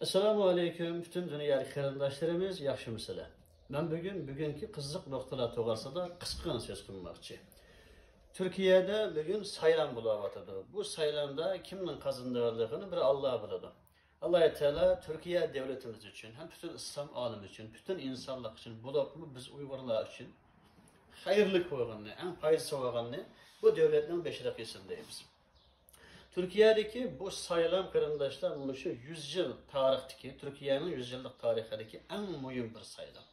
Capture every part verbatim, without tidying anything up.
ئەسسالامۇ ئەلەيكۇم، پۈتۈن دۇنيادىكى قېرىنداشلىرىمىز، ياخشىمۇسىلەر؟ مەن بۈگۈن بۈگۈنكى قىزىق نۇقتىلار توغرىسىدا قىسقىغىنە سۆز قىلماقچى. تۈركىيەدە بۈگۈن سايلام بولۇۋاتىدۇ. بۇ سايلامدا كىمنىڭ قازىنىدىغانلىقىنى بىر ئاللا بىلىدۇ. ئاللاھ تائالا تۈركىيە دۆلىتىمىز ئۈچۈن، ھەم پۈتۈن ئىسلام ئالىمى ئۈچۈن، پۈتۈن ئىنسانلىق ئۈچۈن، بولۇپمۇ بىز ئۇيغۇرلار ئۈچۈن خەيرلىك بولغىنىنى، ئەڭ پايدىسى بولغىنىنى بۇ دۆلەتنىڭ بېشىدا قىلسۇن دەيمىز. تۈركىيەدىكى بۇ سايلام، قېرىنداشلار، مۇشۇ يۈز يىل تارىختىكى، تۈركىيەنىڭ يۈز يىللىق تارىخىدىكى ئەڭ مۇھىم بىر سايلام.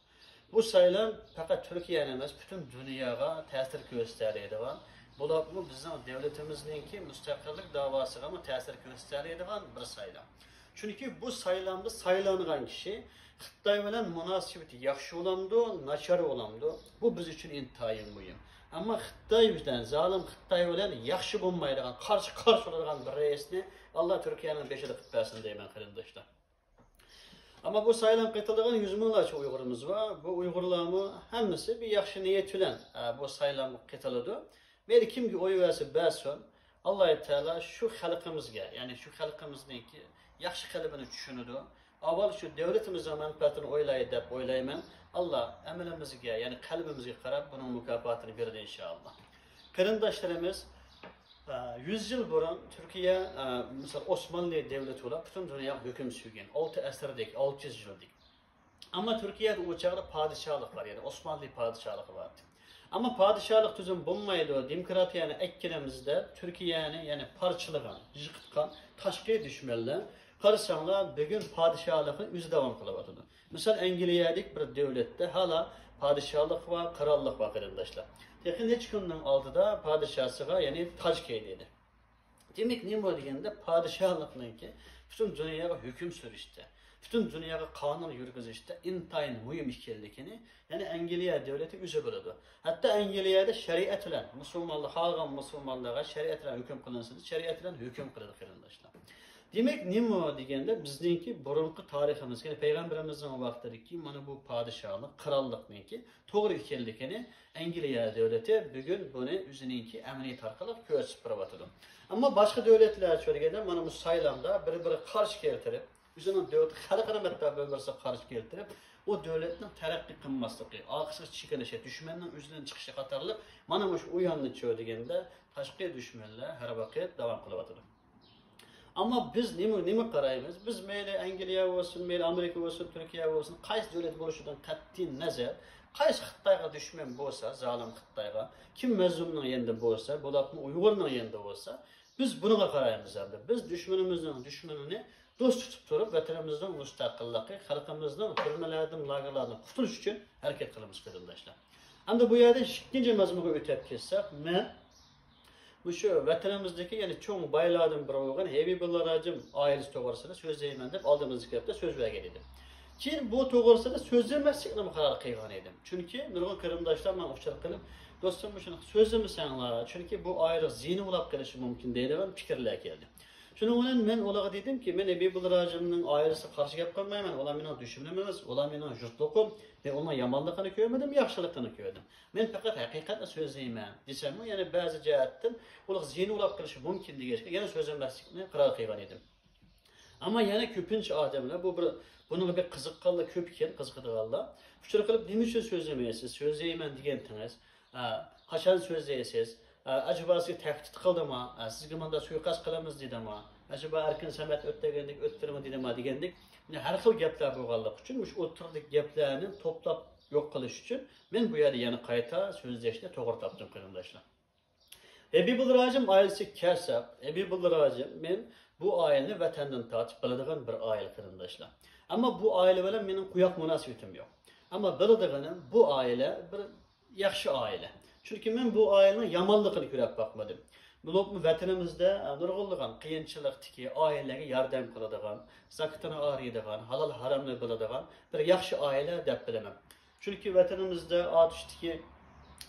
بۇ سايلام پەقەت تۈركىيەنى ئەمەس، پۈتۈن دۇنياغا تەسىر كۆرسىتەلەيدىغان، بولۇپمۇ بىزنىڭ دۆلىتىمىزنىڭكى مۇستەقىللىك داۋاسىغىمۇ تەسىر كۆرسىتەلەيدىغان بىر سايلام. چۈنكى بۇ سايلامدا سايلانغان كىشى خىتاي بىلەن مۇناسىۋىتى ياخشى بولامدۇ، ناچار بولامدۇ، بۇ بىز ئۈچۈن ئىنتايىن مۇھىم. ئەمما خىتاي بىلەن، زالىم خىتاي بىلەن ياخشى بولمايدىغان، قارشى قارشى بولىدىغان بىر رەئىسنى ئاللا تۈركىيەنىڭ بېشىدا قىلىپ بەرسۇن دەيمەن، قېرىنداشلار. ئەمما بۇ سايلام قېتىلىدىغان يۈز مىڭلارچە ئۇيغۇرىمىز بار. بۇ ئۇيغۇرلارمۇ ھەممىسى بىر ياخشى نىيەت بىلەن، ئە، بۇ سايلامغا قېتىلىدۇ. مەيلى كىمگە ئوي بەرسە بەرسۇن، ئاللاھ تائالا شۇ خەلقىمىزگە، يەنى شۇ خەلقىمىزنىڭكى ياخشى قەلبىنى چۈشىنىدۇ. ئاۋۋال شۇ دۆلىتىمىزنىڭ مەنپەئەتىنى ئويلايدۇ دەپ ئويلايمەن. ئاللاھ ئەمىلىمىزگە، يەنى قەلبىمىزگە قاراپ بۇنىڭ مۇكاپاتىنى بېرىدۇ، ئىنشائاللاھ. قېرىنداشلىرىمىز، ئە، يۈز يىل بۇرۇن تۈركىيە، ئە، مىسال، ئوسمانلى دۆلىتى بولۇپ پۈتۈن دۇنياغا ھۆكۈم سۈرگەن. ئالتە ئەسىردىكى، ئالتە يۈز يىلدىكى. ئەمما تۈركىيەدە ئۇ چاغدا پادىشاھلىق بار، يەنى ئوسمانلى پادىشاھلىقى بار ئىدى. ئەمما پادىشاھلىق تۈزۈم بولمايدۇ، دېموكراتىيەنى ئەكىلىمىز دەپ تۈركىيەنى يەنە پارچىلىغان، يىقىتقان تاشقى دۈشمەنلەر، قارىساڭلار بۈگۈن پادىشاھلىقنى ئۆزى داۋام قىلىۋاتىدۇ. مىسال، ئەنگلىيەدىكى بىر دۆلەتتە ھالا پادىشاھلىق بار، قىراللىق بار، قېرىنداشلار. تېخى نەچچە كۈننىڭ ئالدىدا پادىشاھسىغا، يەنى تاج كىيدى. دېمەك، نېمە دېگەندە، پادىشاھلىقنىڭكى پۈتۈن دۇنياغا ھۆكۈم سۈرۈشتە، پۈتۈن دۇنياغا قانۇن يۈرگۈزۈشتە ئىنتايىن مۇھىم ئىكەنلىكىنى، يەنى ئەنگلىيە دۆلىتى ئۆزى بىلىدۇ. ھەتتا ئەنگلىيەدە شەرىئەت بىلەن مۇسۇلمانلار، خالىغان مۇسۇلمانلارغا شەرىئەت بىلەن ھۆكۈم قىلىنسا، شەرىئەت بىلەن ھۆكۈم قىلىدۇ، قېرىنداشلار. دېمەك، نېمە دېگەندە، بىزنىڭكى بۇرۇنقى تارىخىمىز، يەنى پەيغەمبىرىمىزنىڭ ۋاقتىدىكى مانا بۇ پادىشاھلىق، قىراللىقنىڭكى توغرا ئىكەنلىكىنى ئەنگلىيە دۆلىتى بۈگۈن بۇنى ئۆزىنىڭكى ئەمەلىيىتى ئارقىلىق كۆرسىتىپ بېرىۋاتىدۇ. ئەمما باشقا دۆلەتلەرچە دېگەندە، مانا بۇ سايلامدا بىر-بىرىگە قارشى كەلتۈرۈپ، ئۆزىنىڭ دۆلىتى خەلقىنى ھەتتا بىر-بىرسىگە قارشى كەلتۈرۈپ، ئۇ دۆلەتنىڭ تەرەققىي قىلماسلىقى، ئارقىسىغا چېكىنىشى، دۈشمەننىڭ ئۆزىدىن چىقىشى قاتارلىق مانا مۇشۇ ئۇياننىچۇ دېگەندە، تاشقى دۈشمەنلەر ھەر ۋاقىت داۋام قىلىۋاتىدۇ. ئەمما بىز نېمە، نېمە قارايمىز؟ بىز مەيلى ئەنگلىيە بولسۇن، مەيلى ئامېرىكا بولسۇن، تۈركىيە بولسۇن، قايسى دۆلەت بولۇشىدىن قەتئىي نەزەر، قايسى خىتايغا دۈشمەن بولسا، زالىم خىتايغا، كىم مەزلۇمنىڭ يېنىدا بولسا، بولۇپمۇ ئۇيغۇرنىڭ يېنىدا بولسا، بىز بۇنىڭغا قارايمىز ئەمدى. بىز دۈشمىنىمىزنىڭ دۈشمىنىنى دوست تۇتۇپ تۇرۇپ، ۋەتىنىمىزنىڭ مۇستەقىللىقى، خەلقىمىزنىڭ تۈرمىلەردىن، لاگېرلاردىن قۇتۇلۇشى ئۈچۈن ھەرىكەت قىلىمىز، قېرىنداشلار. ئەمدى بۇ يەردە ئىككىنچى مەزمۇنغا ئۆتۈپ كەتسەك، مەن مۇشۇ ۋەتىنىمىزدىكى، يەنى چوڭ بايلاردىن بىرى بولغان ھەبىبۇللا راجىم ئائىلىسى توغرىسىدا سۆزلەيمەن دەپ ئالدىمىزدىكى ھەپتە سۆز بەرگەن ئىدىم. كېيىن بۇ توغرىسىدا سۆزلىمەسلىكنىمۇ قارار قىلغان ئىدىم. چۈنكى نۇرغۇن قېرىنداشلار ماڭا ئۇچۇر قىلىپ، دوستۇم، مۇشۇنى سۆزلىمىسەڭلار، چۈنكى بۇ ئائىلە زىيىنى بولاپ قېلىشى مۇمكىن دەيدىغان پىكىرلەر كەلدى. شۇنىڭ بىلەن مەن ئۇلارغا دېدىمكى، مەن ھەبىبۇللا راجىمنىڭ ئائىلىسىگە قارشى گەپ قىلمايمەن، ئۇلار مېنىڭ دۈشمىنىم ئەمەس، ئۇلار مېنىڭ يۇرتلۇقۇم. مەن ئۇنىڭ يامانلىقىنى كۆرمىدىم، ياخشىلىقىنى كۆردۈم. مەن پەقەت ھەقىقەتنى سۆزلەيمەن دېسەممۇ، يەنە بەزى جەھەتتىن ئۇلار زىيىنى بولاپ قېلىشى مۇمكىن دېگەچكە، يەنە سۆزلىمەسلىكنى قارار قىلغان ئىدىم. ئەمما يەنە كۆپىنچە ئادەملەر، بۇ بىر، بۇنىڭغا بەك قىزىققانلار كۆپ ئىكەن، قىزىقىدىغانلار. ئۇچۇر قىلىپ، نېمە ئۈچۈن سۆزلىمەيسىز، سۆزلەيمەن دېگەنتىڭىز، ھە، قاچان سۆزلەيسىز، ھە، ئەجەبا سىزگە تەھدىت قىلدىما، ھە، سىزگە مۇنداق سۇيىقەست قىلىمىز دېدىما، ئەجەبا ئەركىن سەمەت ئۆتتۈرگەندەك ئۆتتۈرىمۇ دېدىما دېگەندەك، مانا ھەر خىل گەپلەر بولغانلىقى ئۈچۈن، مۇشۇ ئوتتۇرىدىكى گەپلەرنى توپلاپ يوق قىلىش ئۈچۈن مەن بۇ يەردە يەنە قايتا سۆزلەشنى توغرا تاپتىم، قېرىنداشلار. ھەبىبۇللا راجىم ئائىلىسىگە كەلسەك، ھەبىبۇللا راجىم، مەن بۇ ئائىلىنى ۋەتەندىن تارتىپ بىلىدىغان بىر ئائىلە، قېرىنداشلار. ئەمما بۇ ئائىلە بىلەن مېنىڭ قۇياق مۇناسىۋىتىم يوق. ئەمما بىلىدىغىنىم، بۇ ئائىلە بىر ياخشى ئائىلە. چۈنكى مەن بۇ ئائىلىنىڭ يامانلىقىنى كۆرۈپ باقمىدىم. بولۇپمۇ ۋەتىنىمىزدە، ئە، نۇرغۇنلىغان قىيىنچىلىقتىكى ئائىلىلەرگە ياردەم قىلىدىغان، زاكىتىنى ئايرىيدىغان، ھالال ھارامنى بىلىدىغان بىر ياخشى ئائىلە دەپ بىلىمەن. چۈنكى ۋەتىنىمىزدە ئاتۇشتىكى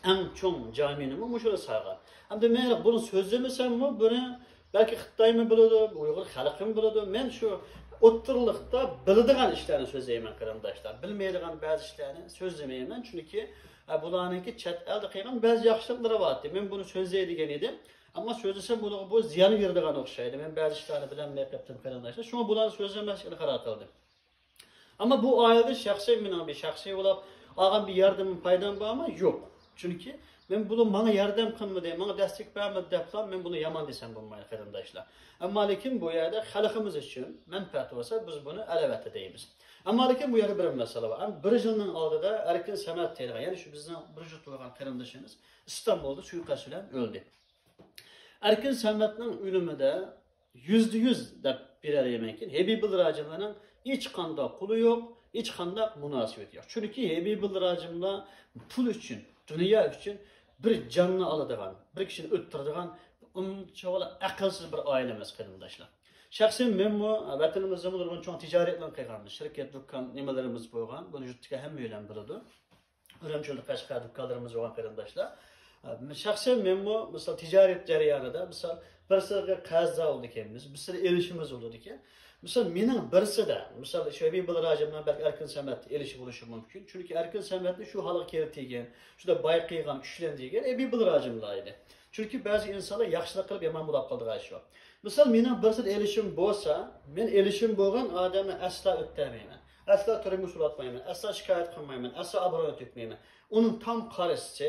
ئەڭ چوڭ جامىنىمۇ مۇشۇنى سالغان. ئەمدى مەن بۇنى سۆزلىمىسەممۇ، بۇنى بەلكى خىتايمۇ بىلىدۇ، ئۇيغۇر خەلقىمۇ بىلىدۇ. مەن شۇ ئوتتۇرىلىقتا بىلىدىغان ئىشلارنى سۆزلەيمەن، قېرىنداشلار. بىلمەيدىغان بەزى ئىشلارنى سۆزلىمەيمەن، چۈنكى، ئە، بۇلارنىڭكى چەت ئەلدە قىلغان بەزى ياخشىلىقلىرى بار ئىدى. مەن بۇنى سۆزلەي دېگەن ئىدىم. ئەمما سۆزلىسەم بۇنىڭغا بۇ زىيان بېرىدىغان ئوخشايدۇ. مەن بەزى ئىشلارنى بىلەلمەي قېپتىم قېرىنداشلار. شۇڭا بۇلارنى سۆزلىمەسلىكنى قارار قىلدىم. ئەمما بۇ ئائىلىدە شەخسىي مېنىڭ بىر شەخسىي بولۇپ ئالغان بىر ياردىمىم، پايدام بارمۇ؟ يوق. چۈنكى مەن بۇنى ماڭا ياردەم قىلمىدى، ماڭا دەستەك بەرمىدى دەپلا مەن بۇنى يامان دېسەم بولمايدۇ قېرىنداشلار. ئەمما لېكىن بۇ يەردە خەلقىمىز ئۈچۈن مەنپەئەت بولسا بىز بۇنى ئەلۋەتتە دەيمىز. ئەمما لېكىن بۇ يەردە بىر مەسىلە بار. ئەمما بىر يىلنىڭ ئالدىدا ئەركىن سەمەت دەيدىغان، يەنى شۇ بىزنىڭ بىر جۇت بولغان قېرىندىشىمىز ئىستانبۇلدا سۇيىقەست بىلەن ئۆلدى. ئەركىن سەمەتنىڭ ئۆلۈمىدە يۈزدە يۈز دەپ بېرەلەيمەنكى، ھېبىبۇللا راجىملانىڭ ھېچقانداق قولى يوق، ھېچقانداق مۇناسىۋىتى يوق. چۈنكى ھېبىبۇللا راجىملا پۇل ئۈچۈن، دۇنيا ئۈچۈن بىر جاننى ئالىدىغان، بىر كىشىنى ئۆلتۈرىدىغان ئۇنچىۋالا ئەقىلسىز بىر ئائىلە ئەمەس قېرىنداشلار. شەخسەن مەنمۇ ۋەتىنىمىزدە نۇرغۇن چوڭ تىجارەتلەرنى قىلغان، شىركەت، دۇكان، نېمىلىرىمىز بولغان، بۇنى يۇرتتىكى ھەممەيلەن بىلىدۇ. ئۈرۈمچىدە قەشقەر دۇكانلىرىمىز بولغان قېرىنداشلار. شەخسەن مەنمۇ مىسال تىجارەت جەريانىدا مىسال بىرسىگە قەرز ئالىدىكەنمىز، بىرسىدە ئېلىشىمىز بولىدىكەن. مىسال مېنىڭ بىرسىدە، مىسال شۇ ھەبىبۇللا راجىمنىڭ بەلكى ئەركىن سەمەتتە ئېلىشى بولۇشى مۇمكىن. چۈنكى ئەركىن سەمەتنى شۇ ھالغا كەلتۈرگەن، شۇنداق باي قىلغان، كۈچلەندۈرگەن ھەبىبۇللا راجىملا ئىدى. چۈنكى بەزى ئىنسانلار ياخشىلىق قىلىپ يامان بولاپ قالىدىغان ئىش بار. مىسال مېنىڭ بىرسىدە ئېلىشىم بولسا، مەن ئېلىشىم بولغان ئادەمنى ئەسلا ئۆتتەرمەيمەن. ئەسلا تۈرمىگە سولاتمايمەن، ئەسلا شىكايەت قىلمايمەن، ئەسلا ئابرۇيىنى تۆكمەيمەن. ئۇنىڭ تام قارشىسى،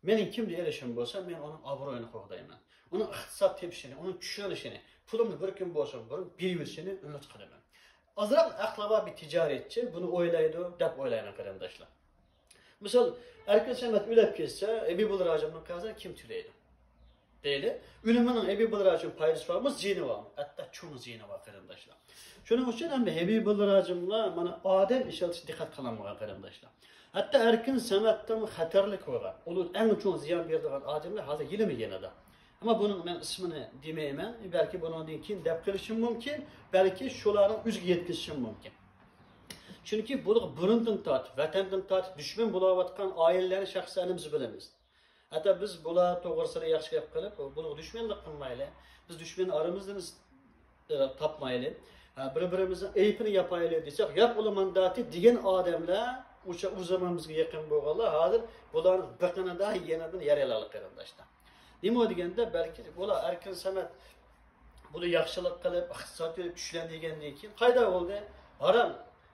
مېنىڭ كىمدە ئېلىشىم بولسا، مەن ئۇنىڭ ئابرۇيىنى قوغدايمەن. ئۇنىڭ ئىقتىساد تېپىشىنى، ئۇنىڭ كۈچلىنىشىنى، پۇلۇمنى بىر كۈن بولسا بىر بېرىۋېتىشىنى ئۈمىد قىلىمەن. ئازراق ئەقلى بار بىر تىجارەتچى بۇنى ئويلايدۇ دەپ ئويلايمەن قېرىنداشلار. مىسال، ئەركىن سەمەت ئۆلۈپ كەتسە، ھەبىبۇللا راجىمنىڭ قەرزىنى كىم تۆلەيدۇ؟ دەيلى. ئۆلۈمىنىڭ ھەبىبۇللا راجىمغا پايدىسى بارمۇ، زىيىنى بارمۇ؟ ھەتتا چوڭ زىيىنى بار قېرىنداشلار. شۇنىڭ ئۈچۈن ئەمدى ھەبىبۇللا راجىملا مانا ئادەم ئىشلىتىش دىققەت قىلىنمىغان قېرىنداشلار. ھەتتا ئەركىن سەمەتتىن خەتەرلىك بولغان، ئۇلار ئەڭ چوڭ زىيان بېرىدىغان ئادەملەر ھازىر يېنىمىز يېنىدا. ئەمما بۇنىڭ مەن ئىسمىنى دېمەيمەن، بەلكى بۇنىڭدىن كېيىن دەپ قېلىشىم مۇمكىن، بەلكى شۇلارنىڭ ئۆزىگە يەتكۈزۈشۈم مۇمكىن. چۈنكى بۇلار بۇرۇندىن تارتىپ، ۋەتەندىن تارتىپ دۈشمەن بولاۋاتقان ئائىلىلەرنى شەخسەن ھەممىمىز بىلىمىز. ھەتتا بىز بۇلار توغرىسىدا ياخشى گەپ قىلىپ، بۇلارغا دۈشمەنلىك قىلمايلى. بىز دۈشمەن ئارىمىزدىن ئىز-، ئىز تاپمايلى. ھە، بىر-بىرىمىزنىڭ ئەيىبىنى ياپايلى دېسەك، ياق، ئۇلار مانداكى دېگەن ئادەملەر، ئۇ چاغ ئۇ زامان بىزگە يېقىن بولغانلار، ھازىر بۇلارنىڭ بېقىنىدا يەنە بىر يەر ئېلىۋالدى قېرىنداشلار. نېمە دېگەندە، بەلكى بۇلار ئەركىن سەمەت بۇنى ياخشىلىق قىلىپ، ئىقتىساد بېرىپ كۈچلەندۈرگەندىن كېيىن قايدا بولدى؟ ھارام.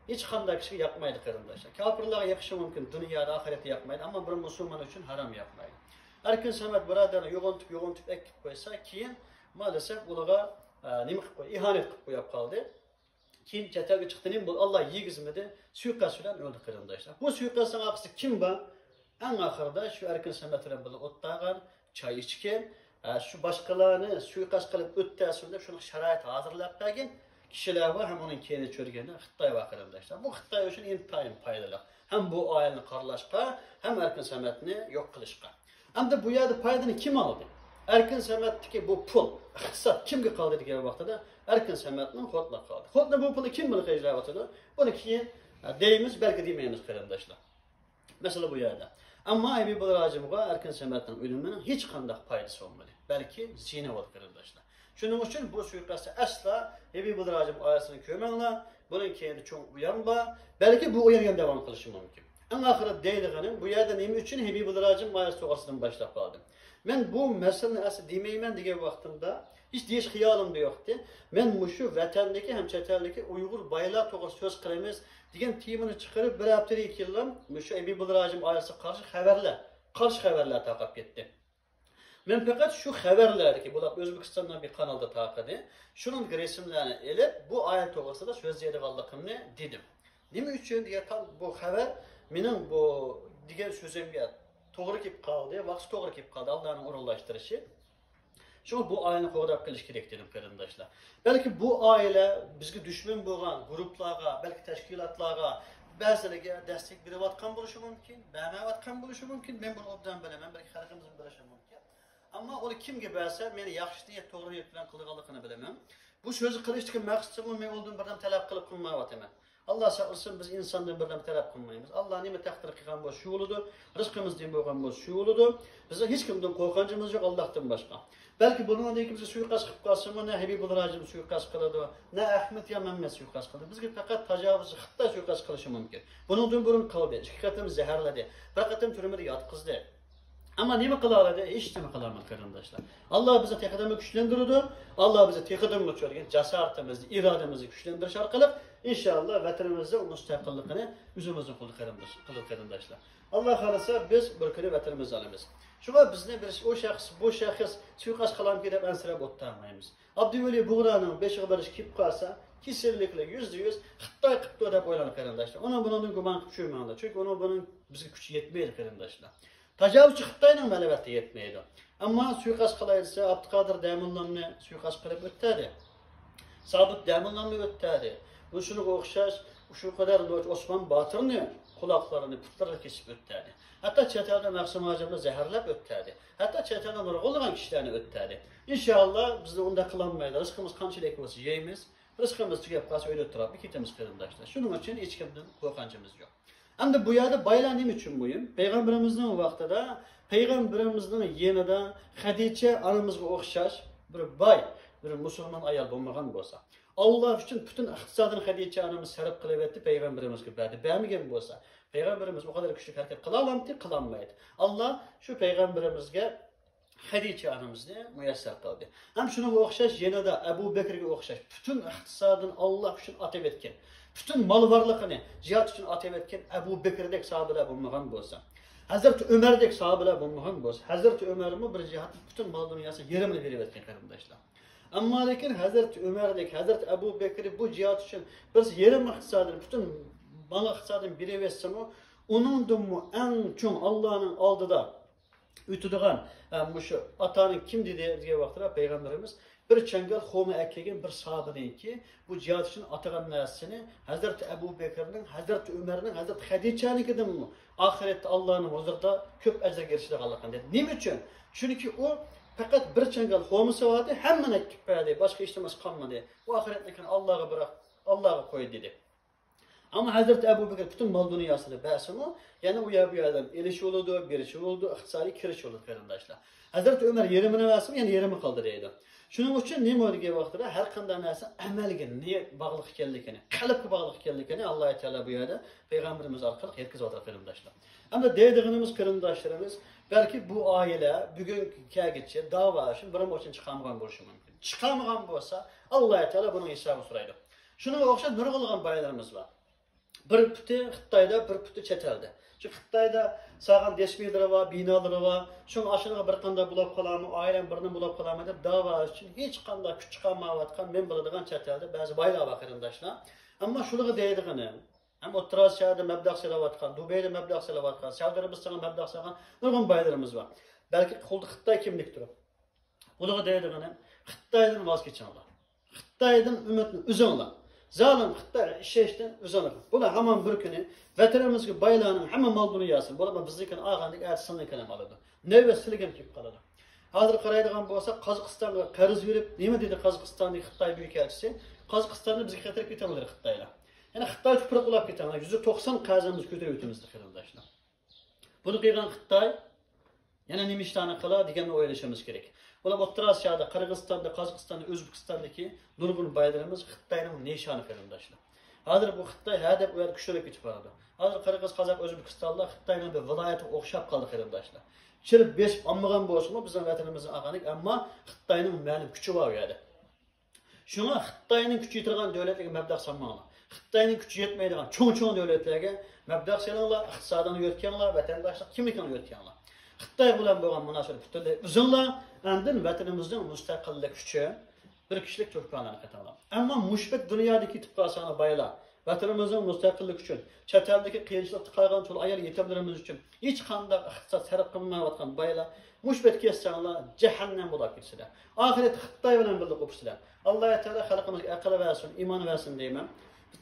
ھېچقانداق كىشىگە ياقمايدۇ قېرىنداشلار. كاپىرلارغا يېقىشى مۇمكىن، دۇنيادا، ئاخىرەتتە ياقمايدۇ، ئەمما بىر مۇسۇلمان ئۈچۈن ھارام ياقمايدۇ. ئەركىن سەمەت بۇرادەرنى يوغىنىتىپ، يوغىنىتىپ ئەكىپ قويسا، كېيىن مائەلەسەف ئۇلارغا، ئە، نېمە قىلىپ قوي-، ئىھانەت قىلىپ قويۇپ قالدى. كېيىن چەت ئەلگە چىقتى، نېمە بولدى؟ ئاللا يېگۈزمىدى، سۇيىقەست بىلەن ئۆلدى قېرىنداشلار. بۇ سۇيىقەستنىڭ ئارقىسىدا كىم بار؟ ئەڭ ئاخىرىدا شۇ ئەركىن سەمەت بىلەن بىللە ئولتۇرغان، چاي ئىچكەن، ئە، شۇ باشقىلارنى سۇيىقەست قىلىپ ئۆتتۈرسۇن دەپ شۇنىڭغا شارائىت ھازىرلاپ بەرگەن كىشىلەر بار ھەم ئۇنىڭ كەينىدە يۈرگەن خىتاي بار قېرىنداشلار. بۇ خىتاي ئۈچۈن ئىنتايىن پايدىلىق. ھەم بۇ ئائىلىنى قارىلاشقا، ھەم ئەركىن سەمەتنى يوق قىلىشقا. ئەمدى بۇ يەردە پايدىنى كىم ئالدى؟ ئەركىن سەمەتتىكى بۇ پۇل، ئىقتىساد كىمگە قالدى دېگەن ۋاقتىدا ئەركىن سەمەتنىڭ خوتۇنىغا قالدى. خوتۇنى بۇ پۇلنى كىم بىلەن خەجلەۋاتىدۇ؟ بۇنى كېيىن، ئە، دەيمىز، بەلكى دېمەيمىز قېرىنداشلار. مەسىلە بۇ يەردە. ئەمما ھەبىبۇللا راجىمغا ئەركىن سەمەتنىڭ ئۆلۈمىنىڭ ھېچقانداق پايدىسى بولمىدى، بەلكى زىيىنى بولدى قېرىنداشلار. شۇنىڭ ئۈچۈن بۇ سۇيىقەستتە ئەسلا ھەبىبۇللا راجىم ئائىلىسىنى كۆرمەڭلار، بۇنىڭ كەينىدە چوڭ ئويۇن بار، بەلكى بۇ ئويۇن يەنە داۋام قىلىشى مۇمكىن. ئەڭ ئاخىرىدا دەيدىغىنىم، بۇ يەردە نېمە ئۈچۈن ھەبىبۇللا راجىم ئائىلىسى توغرىسىدىن باشلاپ قالدىم؟ مەن بۇ مەسىلىنى ئەسلى دېمەيمەن دېگەن ۋاقتىمدا، ھېچ دېيىش خىيالىمدا يوقتى. مەن مۇشۇ ۋەتەندىكى ھەم چەت ئەلدىكى ئۇيغۇر بايلار توغرىسىدا سۆز قىلىمىز دېگەن تېمىنى چىقىرىپ، بىر ھەپتىدىن كېيىنلا مۇشۇ ھەبىبۇللا راجىم ئائىلىسىگە قارشى خەۋەرلەر، قارشى خەۋەرلەر تارقاپ كەتتى. مەن پەقەت شۇ خەۋەرلەردىكى، بۇلار ئۆزبېكىستاندا بىر قانالدا تارقىدى، شۇنىڭدىكى رەسىملەرنى ئېلىپ، بۇ ئائىلە توغرىسىدا سۆزلەيدىغانلىقىمنى دېدىم. نېمە ئۈچۈن دېگەن، بۇ خەۋەر مېنىڭ بۇ دېگەن سۆزۈمگە توغرا كېلىپ قالدى، ۋاقتى توغرا كېلىپ قالدى، ئاللانىڭ ئورۇنلاشتۇرۇشى. شۇڭا بۇ ئائىلىنى قوغداپ قېلىش كېرەك دېدىم قېرىنداشلار. بەلكى بۇ ئائىلە بىزگە دۈشمەن بولغان گۇرۇپپىلارغا، بەلكى تەشكىلاتلارغا، بەزىلىرىگە دەستەك بېرىۋاتقان بولۇشى مۇمكىن، بەرمەيۋاتقان بولۇشى مۇمكىن. مەن بۇنى ئوبدان بىلىمەن، بەلكى خەلقىمىزمۇ بىلىشى مۇمكىن. ئەمما ئۇنى كىمگە بەرسە، مېنى ياخشى نىيەت، توغرا نىيەت بىلەن قىلغانلىقىنى بىلىمەن. بۇ سۆزنى قىلىشتىكى مەقسىتىممۇ مەن ئۇنىڭدىن بىردەم تەلەپ قىلىپ قىلمايۋاتىمەن. ئاللا ساقلىسۇن، بىز ئىنساندىن بىردەم تەلەپ قىلمايمىز. ئاللا نېمە تەقدىر قىلغان بولسا شۇ بولىدۇ، رىزقىمىز نېمە بولغان بولسا شۇ بولىدۇ. بىزنىڭ ھېچكىمدىن قورقۇنچىمىز يوق ئاللاھتىن باشقا. بەلكى بۇنىڭدىن كېيىن بىزگە سۇيىقەست قىلىپ قالسىمۇ، نە ھەبىبۇللا راجىم سۇيىقەست قىلىدۇ، نە ئەخمەت يا مەمەت سۇيىقەست قىلىدۇ. بىزگە پەقەت تاجاۋۇزچى خىتاي سۇيىقەست قىلىشى مۇمكىن. بۇنىڭدىن بۇرۇن قىلدى، ئىككى قېتىم زەھەرلىدى، بىر قېتىم تۈرمىدە ياتقۇزدى. ئەمما نېمە قىلالايدۇ؟ ھېچنېمە قىلالمايدۇ، قېرىنداشلار. ئاللا بىزنى تېخىدىنمۇ كۈچلەندۈرىدۇ. ئاللا بىزنى تېخىدىنمۇ چۆرگەن جاسارىتىمىزنى، ئىرادىمىزنى كۈچلەندۈرۈش ئارقىلىق، ئىنشائاللا، ۋەتىنىمىزدە مۇستەقىللىقىنى ئۆزىمىزنىڭ قولىدا، قېرىنداش-، قىلىدۇ، قېرىنداشلار. ئاللا خالىسا، بىز بىر كۈنى ۋەتىنىمىزنى ئالىمىز. شۇڭا بىزنى بىر، ئۇ شەخس، بۇ شەخس سۇيىقەست قىلامكى دەپ ئەنسىرەپ ئولتۇرالمايمىز. ئابدۇۋەلى بۇغرانىڭ بېشىغا بىر ئىش كېلىپ قالسا، كېسەللىكلەر يۈزدە يۈز خىتاي قىپتۇ دەپ ئويلاڭ، قېرىنداشلار. ئۇنىڭ بۇنىڭدىن گۇمان قىلىپ چۈشۈرمەڭلار. چۈنكى ئۇنىڭ بۇنىڭ بىزگە كۈچى يەتمەيدۇ، قېرىنداشلار. تاجاۋۇزچى خىتاينىڭ ئەلۋەتتە يەتمەيدۇ. ئەمما سۇيىقەست قىلاي دېسە، ئابدۇقادىر دەموللامنى سۇيىقەست قىلىپ ئۆلتۈردى. سابىت دەموللامنى ئۆلتۈردى. ۋە شۇنىڭغا ئوخشاش شۇ قەدەر ئوسمان باتۇرنى قۇلاقلىرىنى، پۇتلىرىنى كېسىپ ئۆلتۈردى. ھەتتا چەت ئەلدە مەخسۇم ھاجىمنى زەھەرلەپ ئۆلتۈردى. ھەتتا چەت ئەلدە نۇرغۇنلىغان كىشىلەرنى ئۆلتۈردى. ئىنشائاللا، بىزنى ئۇنداق قىلالمايدۇ. رىزقىمىز قانچىلىك بولسا يەيمىز. رىزقىمىز تۈگەپ قالسا ئۆيدە تۇرۇپ كېتىمىز، قېرىنداشلار. شۇنىڭ ئۈچۈن ھېچكىمدىن قورقۇنچىمىز يوق. ئەمدى بۇ يەردە بايلار نېمە ئۈچۈن مۇھىم؟ پەيغەمبىرىمىزنىڭ ۋاقتىدا پەيغەمبىرىمىزنىڭ يېنىدا خەدىچە ئانىمىزغا ئوخشاش بىر باي، بىر مۇسۇلمان ئايال بولمىغان بولسا، ئاللا ئۈچۈن پۈتۈن ئىقتىسادىنى خەدىچە ئانىمىز سەرپ قىلىۋەتتى پەيغەمبىرىمىزگە بەردى. بەرمىگەن بولسا، پەيغەمبىرىمىز ئۇ قەدەر كۈچلۈك ھەرىكەت قىلالامتى؟ قىلالمايدۇ. ئاللا شۇ پەيغەمبىرىمىزگە خەدىچە ئانىمىزنى مۇيەسسەر قىلدى. ھەم شۇنىڭغا ئوخشاش يەنىدە ئەبۇ بەكرىگە ئوخشاش پۈتۈن ئىقتىسادىنى ئاللا ئۈچۈن ئاتىۋەتكەن، پۈتۈن مال-ۋارلىقىنى جىھاد ئۈچۈن ئاتىۋەتكەن ئەبۇ بەكرىدەك ساھابىلەر بولمىغان بولسا، ھەزرىتى ئۆمەردەك ساھابىلەر بولمىغان بولسا، ھەزرىتى ئۆمەرمۇ بىر جىھادتا پۈتۈن مال-دۇنياسىنى يېرىمىنى بېرىۋەتكەن، قېرىنداشلار. ئەمما لېكىن ھەزرىتى ئۆمەردەك، ھەزرىتى ئەبۇ بەكرى بۇ جىھاد ئۈچۈن بىرسى يېرىم ئىقتىسادىنى، پۈتۈن مال ئىقتىسادىنى بېرىۋەتسىمۇ، ئۇنىڭدىنمۇ ئەڭ چوڭ ئاللانىڭ ئالدىدا ئۆتىدىغان، ئە، مۇشۇ ئاتانىڭ كىم دېدى دېگەن ۋاقتىدا پەيغەمبىرىمىز بىر چاڭگال خورما ئەكەلگەن بىر ساھابىنىڭكى بۇ جىھاد ئۈچۈن ئاتىغان نەرسىسىنى ھەزرىتى ئەبۇ بەكرىنىڭ، ھەزرىتى ئۆمەرنىڭ، ھەزرىتى خەدىچەنىڭكىدىنمۇ ئاخىرەتتە ئاللانىڭ ھۇزۇرىدا كۆپ ئەجىرگە ئېرىشىدىغانلىقىنى دېدى. نېمە ئۈچۈن؟ چۈنكى ئۇ پەقەت بىر چاڭگال خورمىسى بارتى، ھەممىنى ئەكىپ بەردى، باشقا ھېچنېمىسى قالمىدى. ئۇ ئاخىرەتنى ئاللاغا بىراق، ئاللاغا قويدى دېدى. ئەمما ھەزرىتى ئەبۇ بەكرى پۈتۈن مال دۇنياسىنى بەرسىمۇ، يەنە ئۇ يەر بۇ يەردىن ئېلىش بولىدۇ، بېرىش بولىدۇ، ئىقتىسادىي كىرىش بولىدۇ، قېرىنداشلار. ھەزرىتى ئۆمەر يېرىمىنى بەرسىمۇ، يەنە يېرىمى قالدى دەيدۇ. شۇنىڭ ئۈچۈن نېمە دېگەن ۋاقتىدا ھەر قانداق نەرسە ئەمەلگە، نىيەت باغلىق ئىكەنلىكىنى، قەلبكە باغلىق ئىكەنلىكىنى ئاللا تائالا بۇ يەردە پەيغەمبىرىمىز ئارقىلىق يەتكۈزۈۋاتىدۇ، قېرىنداشلار. ئەمدى دەيدىغىنىمىز، قېرىنداشلىرىمىز، بەلكى بۇ ئائىلە بۈگۈنگە كەلگۈچە داۋا ئۈچۈن بىر مۇچۇن چىقارمىغان بولۇشى مۇمكىن. چىقارمىغان بولسا، ئاللا تائالا بۇنىڭ ھېسابىنى سورايدۇ. شۇنىڭغا ئوخشاش نۇرغۇنلىغان بايلىرىمىز بار. بىر پۇتى خىتايدا، بىر پۇتى چەت ئەلدە. شۇ خىتايدا سالغان دەسمىلىرى بار، بىنالىرى بار. شۇڭا ئاشۇنىڭغا بىر قانداق بولاپ قالارمۇ، ئائىلەم بىرنېمە بولاپ قالارمۇ دەپ داۋا ئۈچۈن ھېچقانداق كۈچ چىقارمايۋاتقان مەن بىلىدىغان چەت ئەلدە بەزى بايلار بار، قېرىنداشلار. ئەمما شۇلارغا دەيدىغىنىم، ھەم ئوتتۇرا ئاسىيادا مەبلەغ سېلىۋاتقان، دۇبەيدە مەبلەغ سېلىۋاتقان، سەئۇدى ئەرەبىستانغا مەبلەغ سالغان نۇرغۇن بايلىرىمىز بار. بەلكى قولدا خىتاي كىملىك تۇرۇپ. بۇلارغا دەيدىغىنىم، خىتايدىن ۋاز كېچىڭلار. خىتايدىن ئۈمىدنى ئۈزۈڭلار. زالىم خىتاي ئىشەنچتىن ئۈزۈڭلار. بۇلار ھامان بىر كۈنى ۋەتىنىمىزگە بايلارنىڭ ھەممە مال دۇنياسىنى، بۇلار بىزنىڭكىنى ئالغاندىن ئەتە سىلىنىڭكىنى ھەم ئالىدۇ. نۆۋەت سىلىگە كېلىپ قالىدۇ. ھازىر قارايدىغان بولسا، قازاقىستانغا قەرز بېرىپ، نېمە دېدى قازاقىستاندىكى خىتاي بۈيۈك ئەلچىسى؟ قازاقىستاننى بىزگە قېتىرىپ كېتىڭلار خىتايلار. يەنى خىتاي تۇپراق ئۇلاپ كېتىڭلار. يۈزدە توقسان قەرزىمىزنى كۆتۈرۈۋېتىمىز، قېرىنداشلار. بۇنى قىلغان خىتاي يەنە نېمە ئىشلارنى قىلار دېگەننى ئويلىشىمىز كېرەك. بۇلار ئوتتۇرا ئاسىيادا، قىرغىزىستاندا، قازاقىستاندا، ئۆزبېكىستاندىكى نۇرغۇن بايلىرىمىز خىتاينىڭ نىشانى، قېرىنداشلار. ھازىر بۇ خىتاي ھە دەپ ئۇ يەردە كۈچلىنىپ كېتىپ بارىدۇ. ھازىر قىرغىز، قازاق، ئۆزبېكىستانلار خىتاينىڭ بىر ۋىلايىتىگە ئوخشاپ قالدى، قېرىنداشلار. چىرىپ بېسىپ ئالمىغان بولسىمۇ، بىزنىڭ ۋەتىنىمىزنى ئالغاندەك، ئەمما خىتاينىڭ مەلۇم كۈچى بار ئۇ يەردە. شۇڭا خىتاينىڭ كۈچى يېتىدىغان دۆلەتلەرگە مەبلەغ سالماڭلار. خىتاينىڭ كۈچى يەتمەيدىغان چوڭ-چوڭ دۆلەتلەرگە مەبلەغ سېلىڭلار، ئىقتىسادىڭلارنى يۆتكەڭلار، ۋەتەنداشلىق كىملىكىڭلارنى يۆتكەڭلار. خىتاي بىلەن بولغان مۇناسىۋەتنى پۈتۈنلەي ئۈزۈڭلار، ئاندىن ۋەتىنىمىزنىڭ مۇستەقىللىكى ئۈچۈن بىر كىشىلىك تۆھپىلەرنى قېتىڭلار. ئەمما مۇشۇ بەت دۇنيادىكى يېتىپ قالساڭلار بايلار، ۋەتىنىمىزنىڭ مۇستەقىللىكى ئۈچۈن، چەت ئەلدىكى قىيىنچىلىقتا قالغان چولا ئايال يېتىملىرىمىز ئۈچۈن ھېچقانداق ئىقتىساد سەرپ قىلمايۋاتقان بايلار مۇشۇ بەت كەتسەڭلار جەھەننەم بولاپ كېتىسىلەر. ئاخىرەتتە خىتاي بىلەن بىللە قوپىسىلەر. ئاللا تائالا خەلقىمىزگە ئەقىل بەرسۇن، ئىمان بەرسۇن دەيمەن.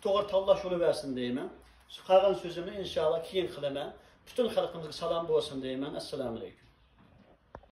توغرا تاللاش يولى بەرسۇن دەيمەن. قالغان سۆزۈمنى ئىنشائاللا كېيىن قىلىمەن. پۈتۈن خەلقىمىزگە سالام بولسۇن دەيمەن. ئەسسالامۇ ئەلەيكۇم.